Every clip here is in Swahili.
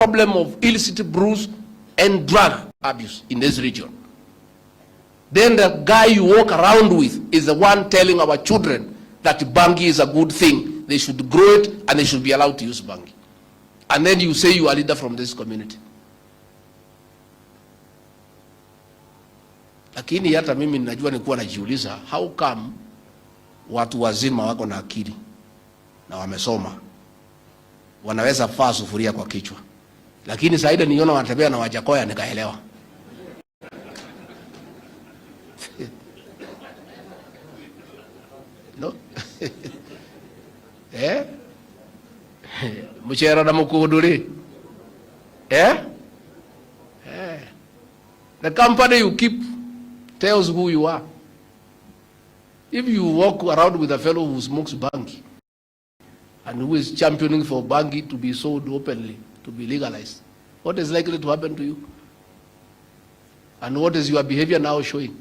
Problem of illicit brews and drug abuse in this region. Then the guy you walk around with is the one telling our children that bangi is a good thing. They should grow it and they should be allowed to use bangi. And then you say you are leader from this community. Lakini hata mimi ninajua nikuwa najiuliza how come watu wazima wako na akili na wamesoma wanaweza faa sufuria kwa kichwa, lakini Saida niona wanatembea na Wajakoya nikaelewa. No? Eh? Muchera na mukuduri. Eh? Eh. The company you keep tells who you are. If you walk around with a fellow who smokes bangi and who is championing for bangi to be sold openly, to be legalized, what is likely to happen to you? And what is your behavior now showing?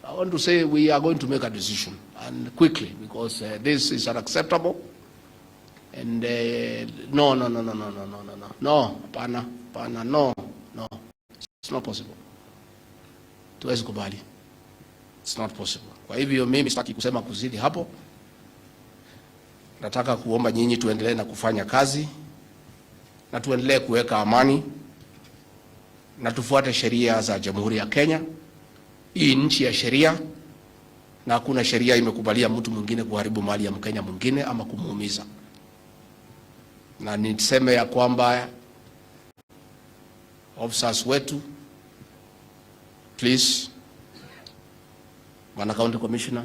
I want to say we are going to make a decision, and quickly, because this is unacceptable. And no, no, no, no, no, no, no, no, no, no, hapana, hapana, no, no, it's not possible. Tuwezi kubali. It's not possible. Kwa hivyo mimi sitaki kusema kuzidi hapo. Nataka kuomba nyinyi tuendelee na kufanya kazi na tuendelee kuweka amani na tufuate sheria za Jamhuri ya Kenya. Hii nchi ya sheria, na hakuna sheria imekubalia mtu mwingine kuharibu mali ya Mkenya mwingine ama kumuumiza. Na niseme ya kwamba officers wetu, please, Bwana County Commissioner,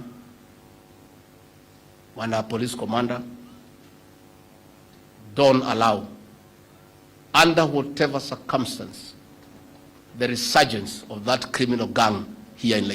Bwana Police Commander, don't allow under whatever circumstance the resurgence of that criminal gang here in Laikipia.